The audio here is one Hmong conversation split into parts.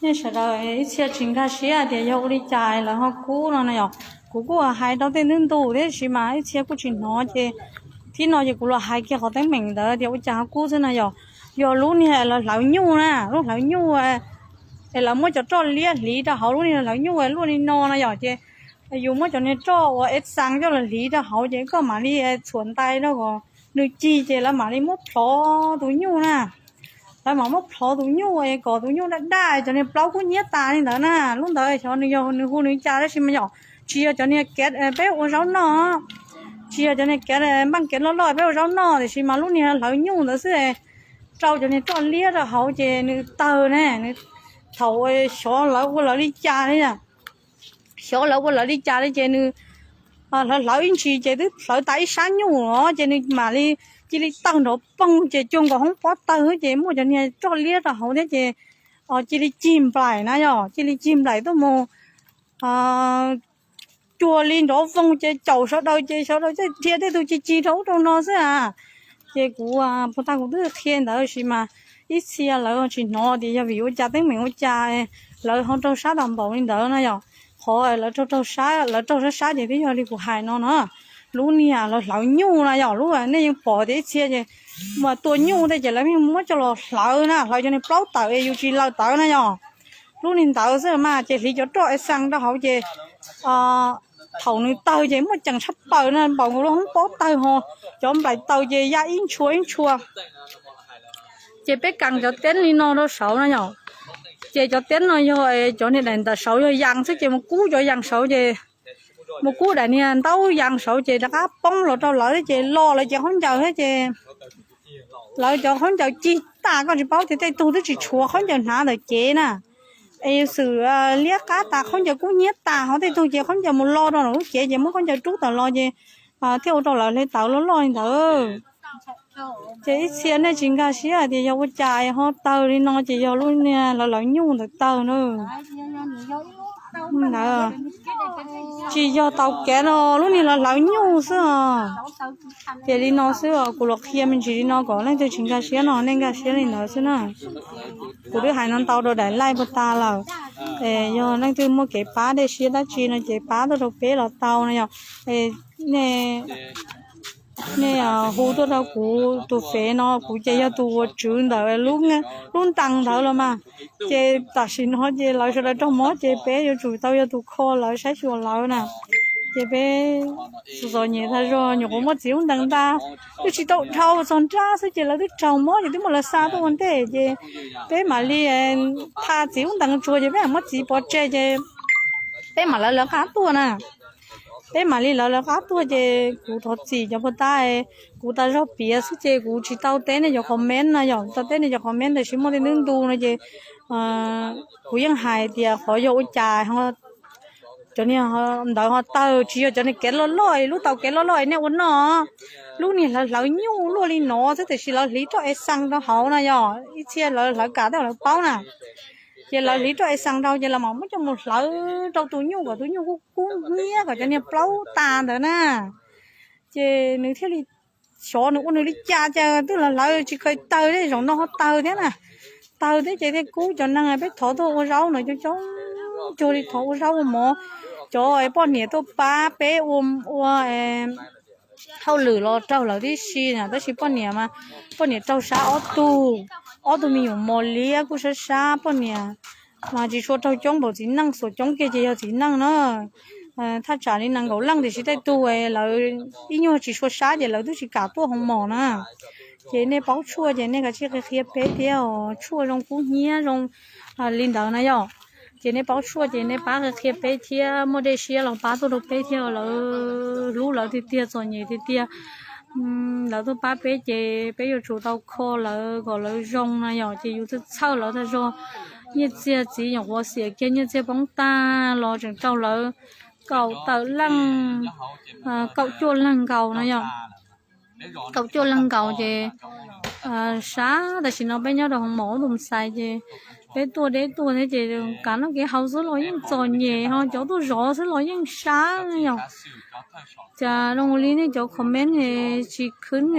Nej sawv daws ib txhia tsis nkag siab tias yog ua li cas lawv ho kub no na yom. Kuv kuj hais rau tej ntu ntu thiab sis mas ib txhia kuj tsis hnov ces thib no ces kuv los hais kiag qhov teeb meem ntawd tias ua cas ho kub xwb no yom. Yog lub niag lawv hlawv nyuj na, lub hlawv nyuj es lawv muab cov roj liab hliv rau hauv lub niag hlawv nyuj luaj li no na yom ces yus muab cov niag roj uas ev xaa coj los hliv rau hauv ces koj mam li txhuam ntais rau kom nws cig ces lawv mam li muab plhov tus nyuj na. Lawv mam muab plhov tus nyuj kom tus nyuj daj daj, cov niag plaub kub hnyiab tas li ntawd na. Lub ntawd xyov nws yog nws hu nws cas tab sis mas yom, tsis yog cov niag kev peb ua zaub noj, tsis yog cov niag kev npaaj kev loj loj peb ua zaub noj tiam sis mas lub niag hlawv nyuj ntawd xwb. Rau cov niag roj liab rau hauv ces nws tawg ne, nws thaum xyov lawv ua lawv li cas li, xyov lawv ua lawv li cas li ces nws hlawv hlawv ib ntsis ces twb hlawv tas ib sab nyuj os ces nws mam li cia li tawg nrov poog ces cuag nkaus hoob pob tawg ces muaj cov niag roj liab rau hauv thiab ces cia li cig nplaim na yom, cia li cig nplaim tuaj mus cuag li nrov voog ces caum sawv daws ces sawv daws thiaj dhia tej tug cig cig rau ub rau no xwb a. Ces kuv puag ta kuv twb qhia ntawd sis mas ib txhia lawv tsis hnov tias yog vim ua cas teeb meem ua cas lawv ho raug sab tau npaum li ntawd na yom. Qhov lawv raug sab, lawv raug sab sab ces twb yog li kuv hais no no, lub niag lawv hlawv nyuj na yom, lub nej yeej pom tias ib txhia ces mus tua nyuj tej ces lawv yeej muab coj los hlawv na, hlawv cov niag plaub tawm es yus tsis laws tawv na yom. Lub niag ntawd xwb mas ces hliv cov roj ev xaa rau hauv ces thaum nws tawg ces muaj ceem tshaj plaws na, npaum nkaus lub hoob pob tawg ho cov nplaim taws ces ya ib ntshua ib ntshua. Ces peb kas cov teeb li no rau saud na yom. Ces cov teeb no yog cov niag daim ntawm saud yog yas xwb ces mus kub cov yas saud ces mus kub daim niag ntaub yas saud ces rov qab poob los rau lawv thiab ces lo lawv cev khaub ncaws thiab ces lawv cov khaub ncaws cig tas, koj tsis paub tias tej tug twb tsis tshuav khaub ncaws hnav ntawm cev na, es xwm liab qab tas khaub ncaws kub hnyiab tas ho tej tug ces khaub ncaws mus lo rau lub cev ces muab khaub ncaws rub tawm los ces thiaj ua rau lawv hle tawv loj loj li ntawd. Ces ib txhia nej tsis nkag siab hais tias yog ua cas ho tawg li no ces yog lub niag lawv hlawv nyuj ntawd tawg na. Ntawd tsis yog tau kev no, lub niag lawv hlawv nyuj xwb os. Ces li no xwb os, kuv los qhia me ntsis li no kom leej twg tsis nkag siab no nej nkag siab li ntawd xwb na. Kuv twb hais no ntau rau daim laij puag ta lawm. Yog leej twg muaj kev pab dej siab dab tsi no ces pab tuaj rau peb los tau no yog. Nej hu tuaj rau kuv tus fev no, kuv ces yog tus ua tswv ntawm lub ntees ntawd los mas. Ces tam sim no ces lawv sawv daws raug mob ces peb yuav tsum tau yog tus kho lawv saib xyuas lawv na. Ces peb txom nyem tag zog, nyuam qhuav muaj txiv ub ntees ntag, twb tsis tau dhau txog nrab xwb ces lawv twb raug mob ces twb muab lawv xa tuaj ua ntej ces peb mam li tha txiv ub ntees tsuag ces peb mam muab txiv pov tseg ces peb mam lawv lawv qab tuaj na. Peb mam li lawv lawv qab tuaj ces kuv thov txim cov puag ta, kuv tas zog piav xwb ces kuv tsis tau teb nej cov comment no yom, tau teb nej cov comment tab sis muaj tej ntu ntu no ces kuv yeej hais tias qhov yog ua cas cov niag ntawd ho tawg, tsis yog cov niag kev loj loj, lub tau kev loj loj nej ua noj. Lub niag lawv hlawv nyuj luaj li no xwb tiam sis lawv hliv roj ev xaa rau hauv na yom, ib txhia lawv hlawv kam tej lawv paub na. Ces lawv hliv roj ev xaa rau ces lawv mam muab coj mus hlawv rau tus nyuj kom tus nyuj kub kub hnyiab kom cov niag plaub tas ntawd na. Ces nws thiaj li xyov nws ua nws li cas ces twb hlawv hlawv tsis kheev tawg thiab, zaum no ho tawg thiab na. Tawg thiab ces thiaj kub cov neeg peb thov tuaj ua zaub no coob coob cuag li thov ua zaub ua mov. Cov poj niam tuaj pab peb ua, ua hauj lwm los raug lawv tib si na, tab sis poj niam mas poj niam raug sab ob tug, ob tug me nyuam mos liab kuj sab sab, poj niam mas tsis tshua raug coob npaum txiv neej, xuas coob kiag ces yog txiv neej na. Thaj tsam li nees nkaum leej tiam sis tej tug lawv ib nyuag tsis tshua sab ces lawv twb tsis kam tuaj hoo mos na. Ces nej paub tshuaj ces nej kav tsij qhia qhia peb thiab os, tshuaj zoo kub hnyiab zoo li ntawd na yom. Ces nej paub tshuaj ces nej pab qhia qhia peb thiab, muaj dej siab los pab tuaj rau peb thiab, lawv hlub lawv tiag tiag, txom nyem tiag tiag. Lawv tuaj pab peb ces peb yuav tsum tau kho lawv kom lawv zoo na yom, ces yus txhawj txhawj lawv tag zog. Nyiaj txiag txiv nyuam qhuav xiam kiag nyiaj txiag poob tag los tseem raug lawv kaum tawm leej, kaum cuaj leeg nkaus no yom. Kaum cuaj leeg nkaus ces sab, tam sim no peb nyob rau hoo mos ub tus xais ces peb tuaj deb tuaj thiab ces kav noj kev haus xwb los yeej txom nyem, ho cov tuaj zov xwb los yeej sab yom. Cas zoo li nej cov comment tsis khwb,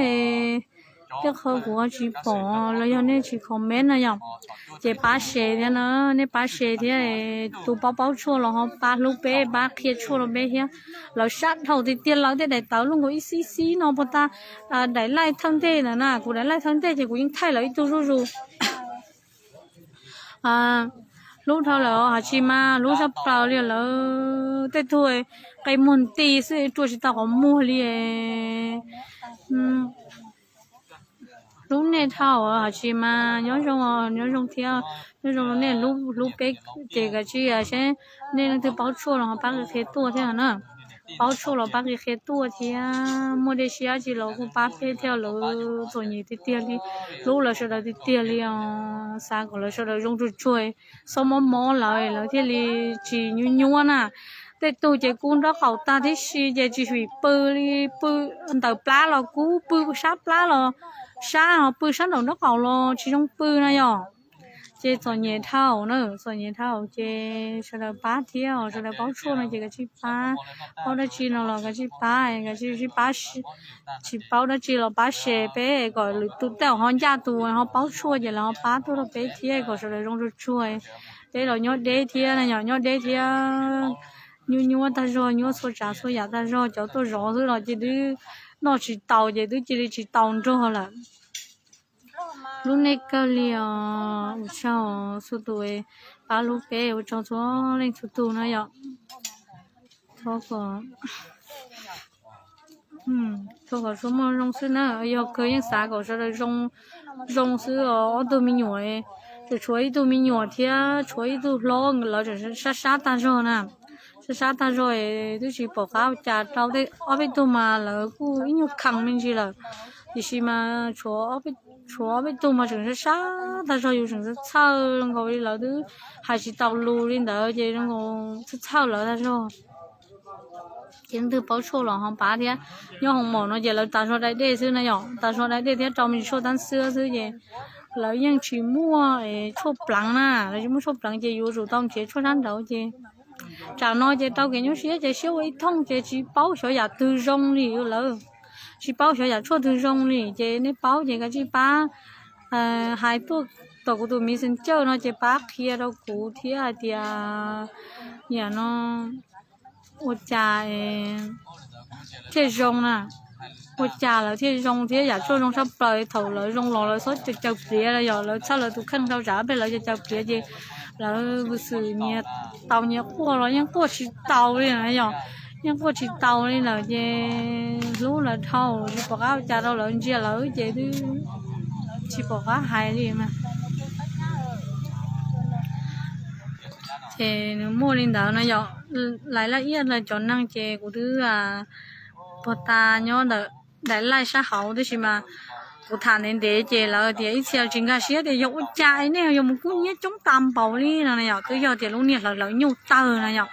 Tej qhov kuv tsis pom los yog nej tsis comment no yom, ces pab share thiab na, nej pab share thiab, tus paub paub tshuaj los ho pab hlub peb, pab qhia tshuaj rau peb thiab. Lawv sab dhau tiag tiag, lawv tej daim tawv luj nkaus ib xib xib no puag ta, daim laij thawj ntej ntawd na, kuv daim laij thawj ntej ces kuv yeej thaij lawv ib tug zuj zus. Hlub dhau lawm hais tsis mas hlub tshaj plaws li lawm, tej tug qe muag nti xwb rua tsis tau qhov muag li. Hlub nej dhau hais tsis mas nyob zoo, nyob zoo thiab, nyob zoo nej hlub peb ces kav tsij seb nej leej twg paub tshuaj los ho pab qhia tuaj thiab na. Paub tshuaj los pab qhia tuaj thiab, muaj dej siab tsi los kuj pab peb thiab, lawv txom nyem tiag tiag li, hlub lawv sawv daws tiag tiag li os, xav kom lawv sawv daws zoo tsuag tsuag, xob mob mob lawv, lawv thiaj li tsis nyuaj nyuaj na. Tej tug ces kub nraub qaum tag tib si ces tsis fim pw li, pw ntawm plab los kub, pw sab plab los sab, ho pw sab nraum nraub qaum los tsis zoo pw na yom. Ces txom nyem dhau na, txom nyem dhau ces sawv daws pab thiab, sawv daws paub tshuaj no ces kav tsij pab, paub dab tsi no los kav tsij pab, kav tsij pab, tsis paub dab tsi los pab share peb kom lwm tus tej ho ncaj tus ho paub tshuaj ces lawv ho pab tuaj rau peb thiab kom sawv daws zoo tsuag tsuag. Peb los nyob deb thiab na yom, nyob deb thiab, nyuaj nyuaj tag zog, nyuaj txhua tsav txhua yam tag zog, cov tuaj zov xwb los ces twb noj tsis taus ces twb cia li tsis tau nrog lawm. Hlub nej kawg li os, ua tsaug txhua tus pab hlub peb, ua tsaug txhua leej txhua tus na yom. Thov kom sawv muaj zoo xwb na, yog kawg yeej xav kom sawv daws zoo xwb os. Ob tug me nyuam, tsuas tshuav ib tug me nyuam thiab tshuav ib tug hlob, lawv tseem sab sab tag zog na, sab sab tag zog, twb tsis pom qab ua cas rau. Ob peb tug mas lawv kuj ib nyuag kheev me ntsis lawm, tiam sis mas tshuav ob peb tug mas tseem sab sab tag zog, yus tseem txhawj nkaus li, lawv twb hais tsis tau lus li ntawd ces zoo nkaus txhawj txhawj lawv tag zog. Ces leej twg paub tshuaj los ho pab thiab. Nyob hoo mom no ces lawv tas zog dai dej xwb na yom, tas zog dai dej thiab rau me ntsis tshuaj tab xwb xwb ces lawv yeej tsis muaj tshuaj pleev na, lawv tsis muaj tshuaj pleev ces yuav tsum tau nrhiav tshuaj sab nraud ces tsam no ces rau kev nyuaj siab ces siab ua ib thooj ces tsis paub xyov yam twg zoo li lawm, tsis paub xyov yam tshuaj twg zoo li ces nej paub ces kav tsij pab hais tuaj tom kuv tus messenger no ces pab qhia rau kuv thiab hais tias yam no ua cas thiaj zoo na, ua cas lawv thiaj zoo thiab yam tshuaj zoo tshaj plaws. Thaum lawv zoo los lawv txhob caws pliav los yog lawv txhawj lawv tus kheej rau tsam peb lawv caws pliav ces lawv xwm nyias tau nyias quaj los yeej quaj tsis tau li na yom, yeej quaj tsis tau li lawm ces hlub lawv dhau tsis pom qab ua cas rau lawv, ntsia lawv ces twb tsis pom qab hais li mas. Ces nws muaj li ntawd no yom, lais laj iaj lawv cov neeg ces kuv twb puag ta nyob ntawm daim laij sab hauv tab sis mas kuv tham ntev ntev ces lawv tias ib txhia tsis nkag siab tias yog ua cas nej yuav mus kub hnyiab coob tas npaum li no na yom. Twb yog tias lub niag hlawv hlawv nyuj tawg na yom,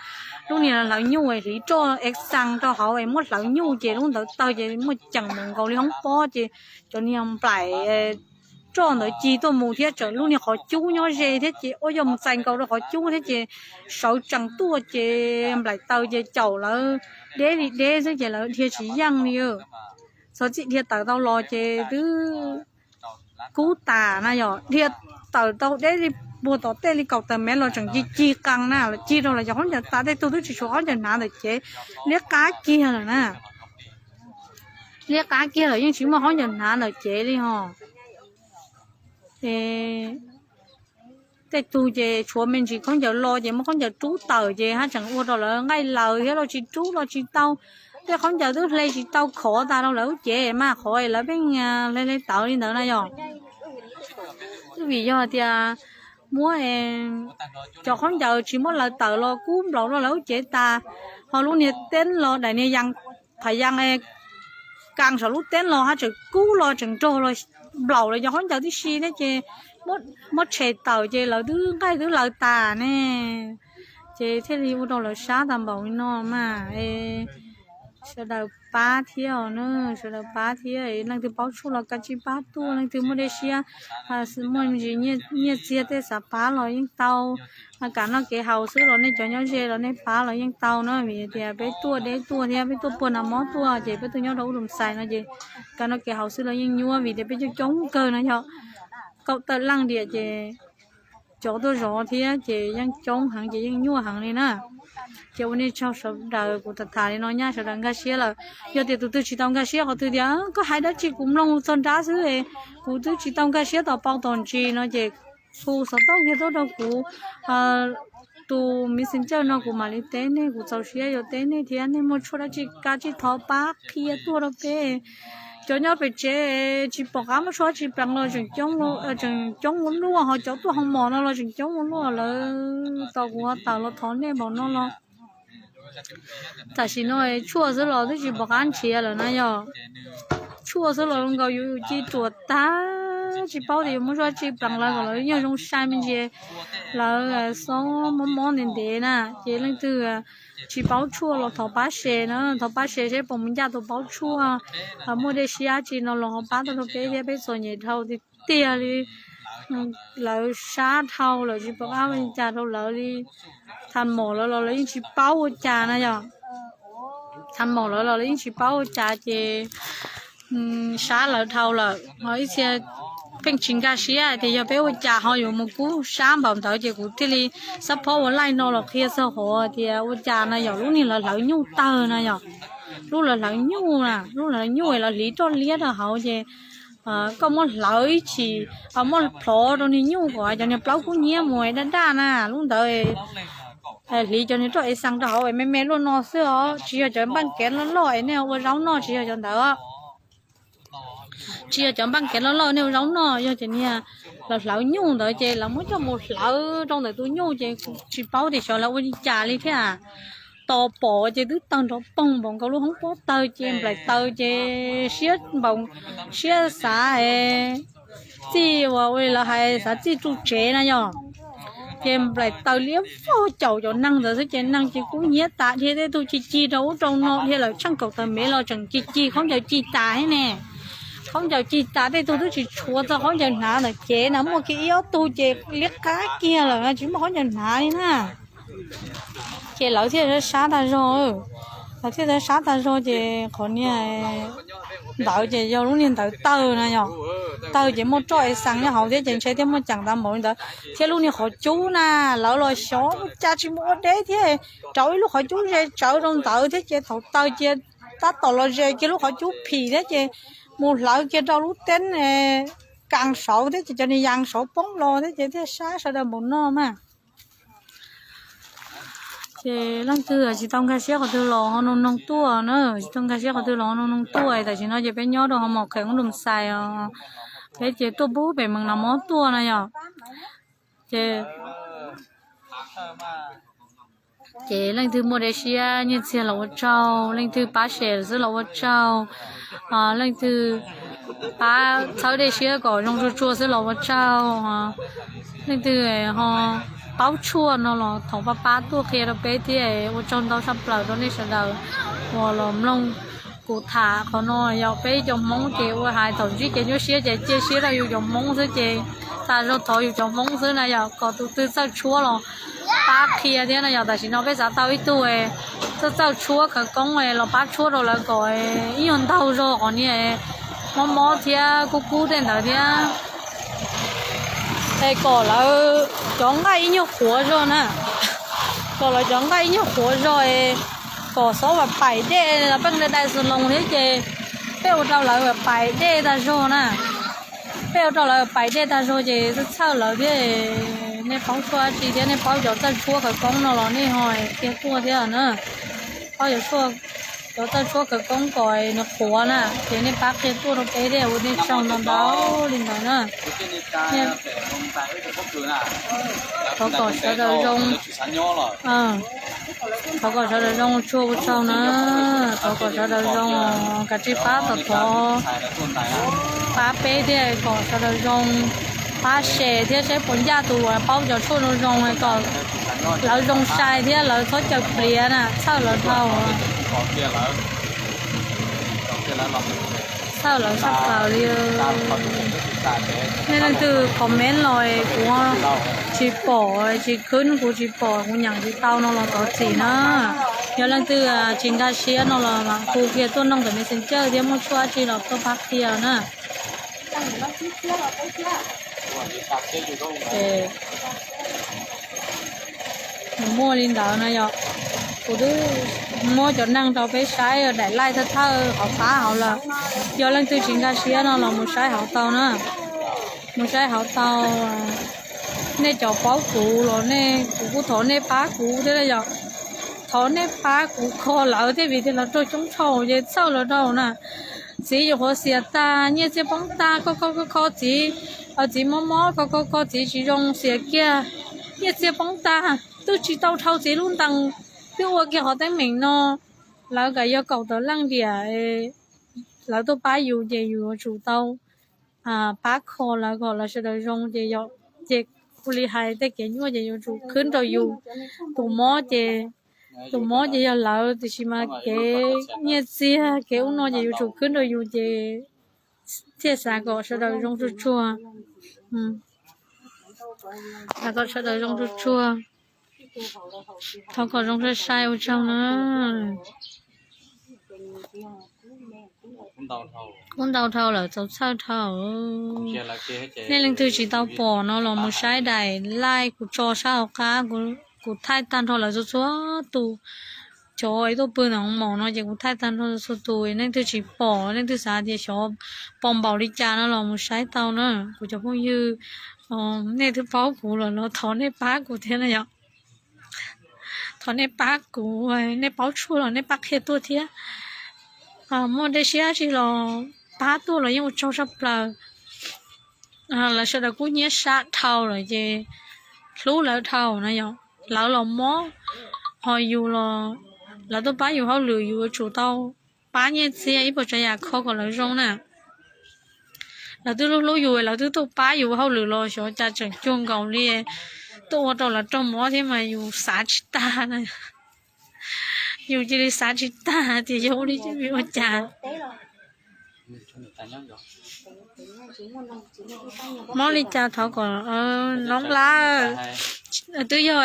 lub niag hlawv hlawv nyuj es hliv roj ev xas rau hauv es muab hlawv nyuj ces lub ntawd tawg ces muaj ceem mus nkaus li hoob pob ces cov niag nplaim roj ntawd cig tuaj mus thiab tseem lub niag qhov cub nyob ze thiab ces ua yog mus txais nkaus rau qhov cub thiab ces sawv tsees tuaj ces nplaim taws ces caum lawv deb li deb xwb ces lawv dhia tsis yeej li. Txog txij dhia tawm tau los ces twb kub tas na yom, dhia tawm tau deb li puag tom tej li kaum tawm mev los tseem cig cig qees na, los cig rau lawv cov khaub ncaws tas, tej tug twb tsis tshuav khaub ncaws hnav ntawm cev, liab qab kiag lawm na. Liab qab kiag lawm yeej tsis muaj khaub ncaws hnav ntawm cev li ho. Tej tug ces tshuav me ntsis khaub ncaws los ces muab khaub ncaws rub tawm ces haj tseem ua rau lawv nqaij laws thiab los tsis rub los tsis tau. Tej khaub ncaws twb hle tsis tau khov tas rau lawv lub cev mas qhov lawv pheej hle hle tawv li ntawd na yom. Twb vim yog tias muab cov khaub ncaws tsis muab laws tawm los kub nplaum rau lawv lub cev tas, ho lub niag teeb los daim niag yas, pham yas kas saum lub teeb los haj tseem kub los tseem nrog los nplaum lawv cov khaub ncaws tib si thiab ces muab tshem tawm ces lawv twb nqaij twb laws tas ne. Ces thiaj li ua rau lawv sab tas npaum li no mas. Sawv daws pab thiab os na, sawv daws pab thiab, leej twg paub tshuaj los kav tsij pab tuaj, leej twg muaj dej siab, muaj ntsis nyiaj txiag tej xav pab los yeej tau. Kam noj kev haus xwb los nej cov nyob ze los nej pab los yeej tau na, vim tias peb tuaj deb tuaj thiab peb tuaj puag nram mob tuaj ces peb tuaj nyob rau ub Loos Xais no ces kam noj kev haus xwb los yeej nyuaj vim tias peb coob coob kawg no yog kaum tawm leej diam ces cov tuaj zov thiab ces yeej coob heev ces yeej nyuaj heev li na. Ces ua nej tsaug sawv daws, kuv tham tham li no nyab sawv daws nkag siab lawm. Yog tias tus twg tsis tau nkag siab qhov twg tias koj hais dab tsi kuv mloog txog nrab xwb, kuv twb tsis tau nkag siab tom pau tom ntsis no ces hu xov tooj kiag tuaj rau kuv tus Messenger no kuv mam li teb nej, kuv txaus siab yuav teb nej thiab. Nej muaj tshuaj dab tsi kav tsij thov pab qhia tuaj rau peb. Cov nyob pem tsev tsis pom qab muaj tshuaj dab tsi pleev los tseem coob ua luaj, ho cov tuaj hoo mos no los tseem coob ua luaj, lawv tos kuv tawm los thov nej npaum no los tam sim no tshuaj xwb los twb tsis pom qab nrhiav lawm na yog. Tshuaj xwb los nkaus yus ci ruam tag, tsis paub tias yuav muaj tshuaj dab tsi pleev lawv kom lawv nyuag zoo sai me ntsis, lawv xob mob mob ntev ntev na. Ces leej twg tsis paub tshuaj los thov pab share na, thov pab share seb puas mus ncaj tus paub tshuaj, muaj dej siab dab tsi no los ho pab tau rau peb thiab, peb txom nyem dhau tiag tiag li. Lawv sab dhau lawm tsis pom qab ua li cas rau lawv li. Tham mom lawv los lawv yeej tsis paub ua cas na yog. Tham mom lawv los lawv yeej tsis paub ua cas ces sab lawv dhau lawm ho ib txhia pheej tsis nkag siab hais tias yog peb ua cas ho yuav mus kub sab npaum ntawd ces kuv thiaj li xab phob ua laij no los qhia txog qhov tias ua cas na yog lub niag lawv hlawv nyuj tawg na yog. Lub lawv hlawv nyuj na, lub lawv hlawv nyuj es lawv hliv roj liab rau hauv ces koj muab hlawv ib chim, muab plhov rau niag nyuj kom cov niag plaub kub hnyiab mus daj daj na, lub ntawd hliv cov niag roj ev xees rau hauv me me luaj no xwb os, tsis yog cov npaj kev loj loj es nej ua zaub noj, tsis yog cov ntawd. Tsis yog cov npaj kev loj loj nej ua zaub noj, yog cov niag lawv hlawv nyuj ntawd ces lawv muab coj mus hlawv rau ntawm tus nyuj ces kuv tsis paub tias xyov lawv ua li cas li thiab. Tos pom ces twb tawg nrov poog npaum nkaus lub hoob pob tawg ces nplaim taws ces siab npaum, siab xav txij uas ua li lawv hais xav txij tsuj tsev na yog. Ces nplaim taws liab vog caum cov neeg ntawd xwb ces neeg ces kub hnyiab tas dhia, tej tug cig cig rau ub rau no dhia, lawv tsheej kaum tawm mev los tseem cig cig, khaub ncaws cig tas thiab ne. Khaub ncaws cig tas, tej tug twb tsis tshuav txog khaub ncaws hnav ntawm cev na, muaj kiag ib ob tug ces liab qab kiag lawm tsis muaj khaub ncaws hnav li na. Ces lawv thiaj sab tag zog, lawv thiaj sab tag zog ces qhov niag ntawd ces yog lub niag ntawd tawg na yog. Tawg ces muaj roj ev xees nyob hauv thiab ces ntshe thiaj muaj ceem tas npaum li ntawd thiab. Lub niag qhov cub na, lawv los xyov ua cas tsis mus ua deb thiab, rauv ib lub qhov cub ze tsawv rau ntawd thiab ces thaum tawg cia tab tom los ze kiag lub qhov cub phim thiab ces mus hlawv kiag rau lub teeb kas saud thiab ces cov niag yas saud poob los thiab ces thiaj sab sawv daws npaum no mas. Ces leej twg tsis tau nkag siab qhov twg los ho noog noog tuaj na, tsis tau nkag siab qhov twg los ho noog noog tuaj. Tam sim no ces peb nyob rau hoo mos kheem ub Loos Xais os, peb ces tuaj pub pem Mees Nas Mob tuaj na yog. Ces ces leej twg muaj dej siab nyiaj txiag los ua tsaug, leej twg pab share xwb los ua tsaug, leej twg pab txhawb dej siab kom zoo tsuag tsuag xwb los ua tsaug, leej twg ho paub tshuaj no los thov pab pab tuaj qhia rau peb thiab. Ua tsaug ntau tshaj plaws rau nej sawv daws uas los mloog kuv tham qhov no. Yog peb cov Hmoob ces ua hais thaum ntsib kev nyuaj siab ces cia siab rau yus cov Hmoob xwb ces tas zog thov yus cov Hmoob xwb na yog. Kom tus twg txawj tshuab los pab qhia thiab no yog. Tam sim no peb xav tau ib tug txawj txawj tshuab khawv koob los pab tshuab rau lawv kom ib nyuag ntaug zog qhov niag mob mob thiab kub kub tej ntawd thiab. Es kom lawv cov nqaij ib nyuag qhuav zog na, kom lawv cov nqaij ib nyuag qhuav zog, kom xob vam paim dej, peb dai dai xus loos thiab ces peb ua rau lawv vam paim dej tag zog na. Peb ua rau lawv paim dej tag zog ces txhawj lawv thiab. Nej paub tshuaj dab tsi thiab nej paub cov txawj tshuab khawv koob no los nej ho qhia tuaj thiab na. Paub cov, cov txawj tshuab khawv koob kom nws qhuav na ces nej pab qhia tuaj rau peb thiab, ua nej tsaug ntau ntau li ntawd na. Thov kom sawv daws zoo, thov kom sawv daws zoo tsuag ua tsaug na. Thov kom sawv daws zoo, kav tsij pab tom thov pab peb thiab kom sawv daws zoo, pab share thiab saib puas ncaj tus uas paub cov tshuaj zoo zoo kom lawv zoo sai thiab lawv txhob caw pliav na, txhawj lawv dhau. Txhawj lawv sab plaws li. Nej leej twg comment los kuv tsis pom, tsis khwb kuv tsis pom, kuv nyeem tsis tau no los thov txim na. Yog leej twg tsis nkag siab no los hu kiag tuaj noog ntawm Messenger thiab muaj tshuaj dab tsi los tuaj pab qhia na. Nws muaj li ntawd no yog kuv twb muab cov neeg rau peb saib daim laij thawj thawj hauv qab hauv lawm. Yog leej twg tsis nkag siab no los mus saib hauv tau na. Mus saib hauv tau. Nej cov paub kuv los nej, kuv kuj thov nej pab kuv thiab yog thov nej pab kuv kho lawv thiab vim tias lawv raug coob dhau ces txhawj lawv dhau na. Txiv yuav qhuav xiam tag, nyiaj txiag poob tag, kho kho kho kho txiv, txiv mob mob kho kho kho txiv tsis zoo xiam kiag, nyiaj txiag poob tag, twb tsis tau dhau txiv lub ntees, twb ua kiag qhov teeb meem no. Lawv kam yog kaum tawm leej diam, lawv tuaj pab yus ces yus yuav tsum tau pab kho lawv kom lawv sawv daws zoo ces yog, ces kuv li hais tej kev nyuaj ces yuav tsum khwb rau yus. Tus mob ces, tus mob ces yog lawv tiam sis mas kev nyiaj txiag kev ub no ces yuav tsum khwb rau yus ces thiaj xav kom sawv daws zoo tsuag tsuag. Xav kom sawv daws zoo tsuag tsuag. Thov kom zoo sai sai ua tsaug na. Kuv ntau dhau lawm, txaus txhawj dhau. Nej leej twg tsis tau pom no los mus saib daim live kuv tso sab hauv qab, kuv thaij tag nrho lawv txhua txhua tus. Cov tuaj pw ntawm hoos maum no ces kuv thaij tag nrho txhua tus. Nej leej twg tsis pom, nej leej twg xav tias xyov pom npaum li cas no los mus saib tau na kuv cov phooj ywg. Nej twb paub kuv los los thov nej pab kuv thiab na yom. Thov nej pab kuv, nej paub tshuaj los nej pab qhia tuaj thiab. Muaj dej siab tsi los pab tuaj los yeej ua tsaug tshaj plaws. Lawv sawv daws kub hnyiab sab dhau lawm ces hlub lawv dhau na yom. Lawv los mob, ho yus los lawv tuaj pab yus hauj lwm yus yuav tsum tau pab nyiaj txiag ib puas tsav yam kho kom lawv zoo na. Lawv twb hlub hlub yus, lawv twb tuaj pab yus hauj lwm los xyov cas tseem cuag nkaus li tuaj ua rau lawv raug mob thiab mas yus xav tsis tag na. Yus cia li xav tsis tag tias yog ua li ua cas. Mob li cas thov kom noob lab. Twb yog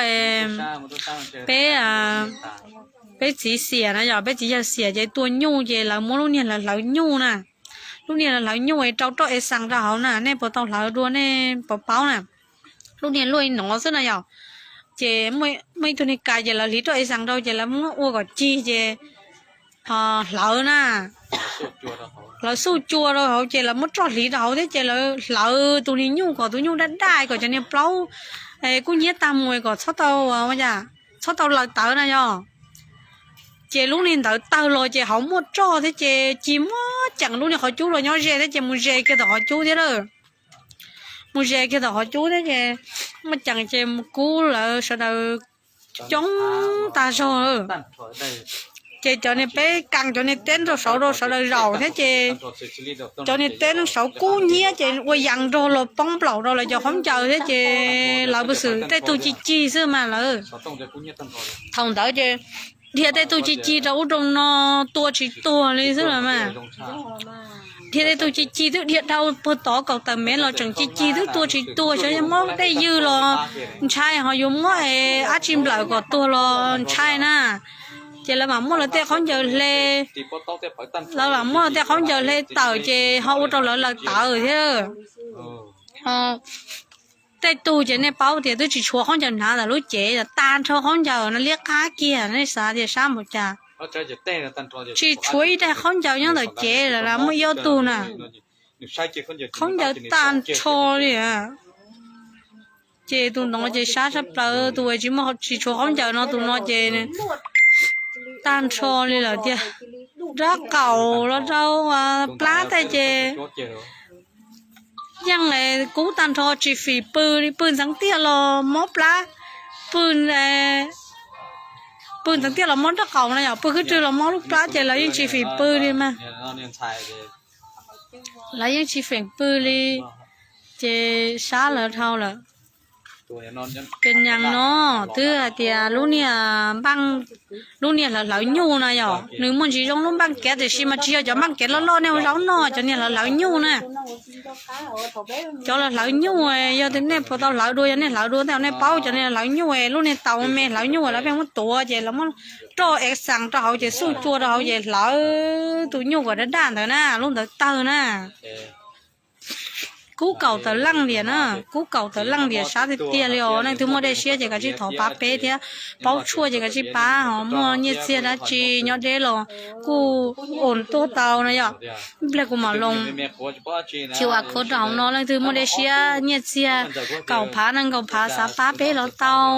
peb, peb txiv xiam na yom, peb txiv yawg xiam ces tua nyuj ces lawv muab lub niag hlawv hlawv nyuj na. Lub niag hlawv hlawv nyuj es rau roj es xaas rau hauv na, nej puas tau hlawv dua, nej puas paub na. Lub niag luaj li no xwb na yom. Ces muaj ib tug niag kas ces lawv hliv roj es xaas rau ces lawv muab ua kom cig ces hlawv na. Lawv xuj cua rau hauv ces lawv muab roj hliv rau hauv thiab ces lawv hlawv tus niag nyuj kom tus nyuj daj daj kom cov niag plaub kub hnyiab tag mus kom txhob tau, txhob tau laws tawv na yom. Ces lub niag ntawd tawg los ces hauv muaj roj thiab ces ci muab ceem lub niag qhov cub los nyob ze thiab ces mus ze kiag tom qhov cub thiab lawm. Mus ze kiag tom qhov cub thiab ces muaj ceem ces mus kub lawv sawv daws coob tag zog. Ces cov niag peb kas cov niag teb rau saud rau sawv daws zaum thiab ces cov niag teb saud kub hnyiab ces ua yas nrog los poob nplaum rau lawv cov khaub ncaws thiab ces lawv puas xwm tej tug ci ci xwb mas lawv. Thaum ntawd ces dhia tej tug ci ci rau ub rau no tua tsis tuag li xwb los mas. Dhia tej tug ci ci twb dhia dhau puag tod kaum tawm mev los tseem ci ci twb tua tsis tuag, xyov yog mob dej ywg los ntshai, ho yuav muab dab tsi nplawm kom tuag los ntshai na. Ces lawv mam muab lawv tej khaub ncaws hle, lawv mam muab lawv tej khaub ncaws hle tawm ces ho ua rau lawv laws tawv thiab. Tej tug ces nej paub tias twb tsis tshuav khaub ncaws hnav ntawm lub cev, tag nrho khaub ncaws no liab qab kiag, nej xav tias sab npaum cas. Tsis tshuav ib daig khaub ncaws nyob ntawm cev lawm, muaj ib ob tug na, khaub ncaws tag nrho li. Ces tus no ces sab sab plaws, tus uas tsis muaj, tsis tshuav khaub ncaws no, tus no ces tag nrho li lawm tiag. Rab qaum los rau plab tej ces yeej kub tag nrho, tsis fim pw li, pw ntxeev tiaj los mob plab, pw, pw ntxeev tiaj los mob rab qaum na yom, pw khwb rwg los mob lub plab ces lawv yeej tsis fim pw li mas. Lawv yeej tsis feem pw li, ces sab lawv dhau lawm. Kev nyaas no twb hais tias lub niag npaj, lub niag hlawv hlawv nyuj na yom, nws muaj ntsis zoo lub npaj kev tiam sis mas tsis yog cov npaj kev loj loj nej ua zaub noj, cov niag hlawv hlawv nyuj na. Cov hlawv hlawv nyuj, yog tias nej puas tau hlawv dua, yog nej hlawv dua tej nej paub, cov niag hlawv nyuj, lub niag taus me hlawv nyuj lawv pheej muab tuav ces lawv muab roj ev xas rau hauv ces xuj cua rau hauv ces hlawv tus nyuj kom daj daj ntawd na, lub ntawd tawg na. Kub kaum tawm leej diam na, kub kaum tawm leej diam sab tiag tiag li os. Leej twg muaj dej siab ces kav tsij thov pab peb thiab, paub tshuaj ces kav tsij pab, ho muaj nyiaj txiag dab tsi nyob deb los kuj ua tuaj tau na yom. Ib pliag kuv mam los qr code rau hauv no, leej twg muaj dej siab nyiaj txiag kaum phav nees nkaum phav xav pab peb los tau,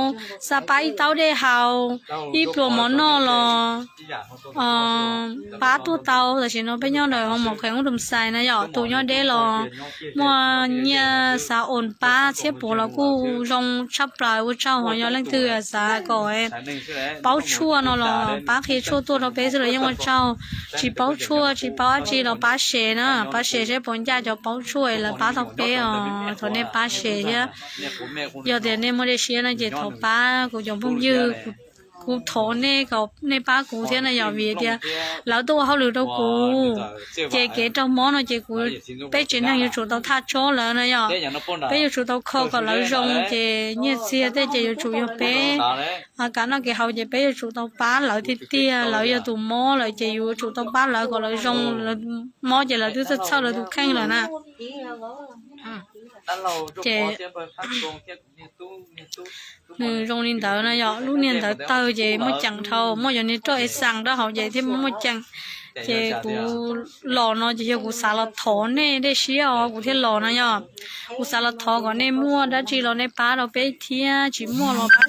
xav pab ib taub dej haus, ib pluas mov noj los pab tuaj tau. Tam sim no peb nyob ntawm hoo mom qhev ub rum xais na yom, tus nyob deb los muaj nyiaj xav ua pab txhiab puav los kuj zoo tshaj plaws, ua tsaug. Ho yog leej twg xav kom paub tshuaj no los pab qhia tshuaj tuaj rau peb xwb los yeej ua tsaug. Tsis paub tshuaj tsis paub dab tsi los pab share na, pab share saib puas ncaj cov paub tshuaj es lawv pab tau peb os. Thov nej pab share thiab. Yog tias nej muaj dej siab no ces thov pab kuv cov phooj ywg, kuv thov nej kom nej pab kuv thiab na yom, vim tias lawv tuaj ua hauj lwm rau kuv, ces kev raug mob no ces kuv, peb tsev neeg yuav tsum tau thaj tsob lawv na yom. Peb yuav tsum tau kho kom lawv zoo ces nyiaj txiag tej ces yuav tsum yog peb, kev noj kev haus ces peb yuav tsum tau pab lawv tiag tiag. Lawv yog tus mob lawm ces yuav tsum tau pab lawv kom lawv zoo, lawv mob ces lawv twb txhawj txhawj lawv tus kheej lawm na. Ces nws zoo li ntawd na yom, lub niag ntawd tawg ces muaj ceem dhau, muaj cov niag roj ev xas rau hauv ces thiaj muaj ceem. Ces kuv los no ces yog kuv xav los thov nej dej siab os kuv thiaj los no yom. Kuv xav los thov kom nej muaj dab tsi los nej pab rau peb thiab, tsis muaj los pab